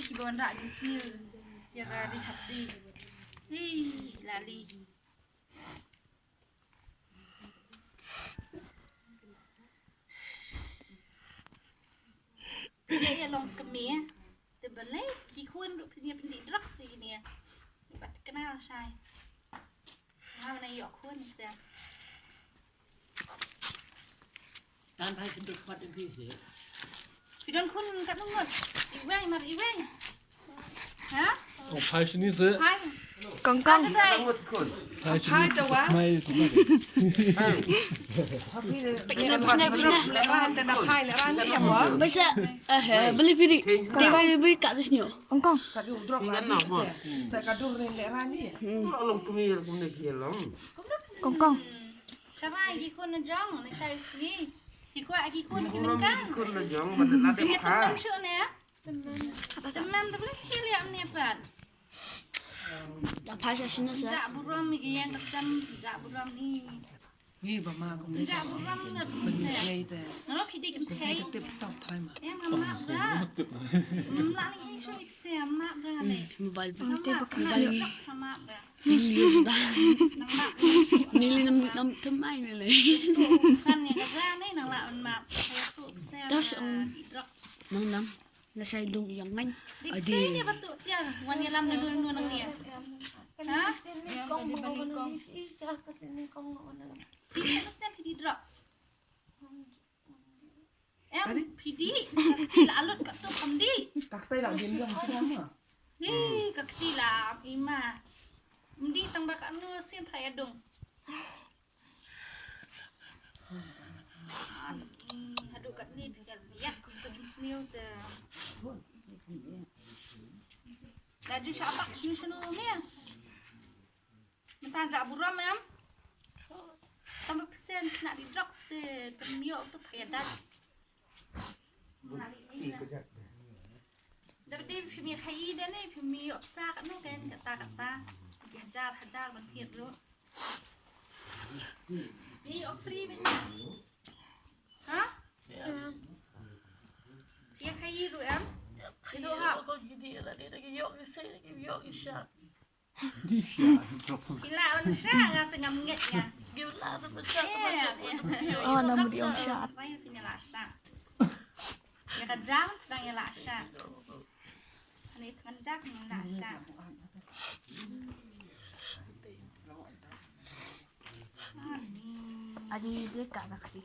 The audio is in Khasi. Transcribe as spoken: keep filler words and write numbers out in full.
Ki ban rak jingsiu ïa ka ri Khasi. Hi, lali. Ïa, ïa long kmie. Te balei ki khun ruh pynïa pyndih drugs ïa kine. Ba te kena shai. Nga mane ïoh khun se. Tan phai khyndiat pat ïa phi se. Phi don khun katno ngut? Iwei mar iwei. Ha? Oh, phai shini se. Phai. Kong kong. Phai shini. Phai te wa. Phai te wa. Pynai, pynai, pynai. Lehrain te na phai, lehrain ni ïa mo. Basa, eh, beli piri. Te bai, bai kat tu sini. Kong kong. Ka dur drok la di te. Sa ka dur ren lehrain ni. Long kmie kumne ki long. Kong kong. Sharai ki khun na jong, na shai sngi. Ki kwah ki khun ki lyngkang. Ki khun na jong, ba na dep kha. Tymmen shuh ne. Tymmen da beli hil ïa ne pat. Da phai sha shina sa. Jah burom ki ïeng ka sem, jah burom ni. Ni ba ma kum ni. Jah burom ngat se. Ni te. Ngalo phi dei kan thei. Tip top thai ma. Em, ngam map da. Ngam lah ni shu ip se, map da ne. Mobile phone te ba kan. Map da. Ni liu da. Ni li nam, nam tymmen ni le. Kan ïa ka za ne nang lah ban map. Ïa tu se. Das, um. Drugs. Nang nam. Nga shai dung ïa ngan. Dik. Adi. Sini batu tiang. Wan ïalam na dun dun nang nia. Ha? Phi ka snem phi di drugs. Em, adi? Phi di. Ka kti la alut ka tu kam di. Ka kti la din jong sini ma. Ni ka kti la ima. Mdi tang ba ka nu sin phai adung. Haduh katne phi ka ïak ka jingsniew te. Da ju shabak shnu shnu ne. Mynta jah burom em. Tang ba phi sngewthuh na di drugs te, te ïoh tu phi ïa dat. Da ba dei phim ïa khaïi da ne, phim ïoh pisa katno kein kata kata. Ki hajar hajar ban thied ruh. Ni ïoh free bad ne. Ha? Ïa khaïi ruh em? Ïa khaïi ruh ko ki dei la dei da ki ïoh ki sei, ki ïoh ki shah. Ki lah ban shah nga te ngam ngeit nga. Ki lah ban shah. Oh, na mut ïoh shah. Ïa ka jam tang ïa lah shah. Ani tang jam ïa lah shah. Adi beli ka dak di.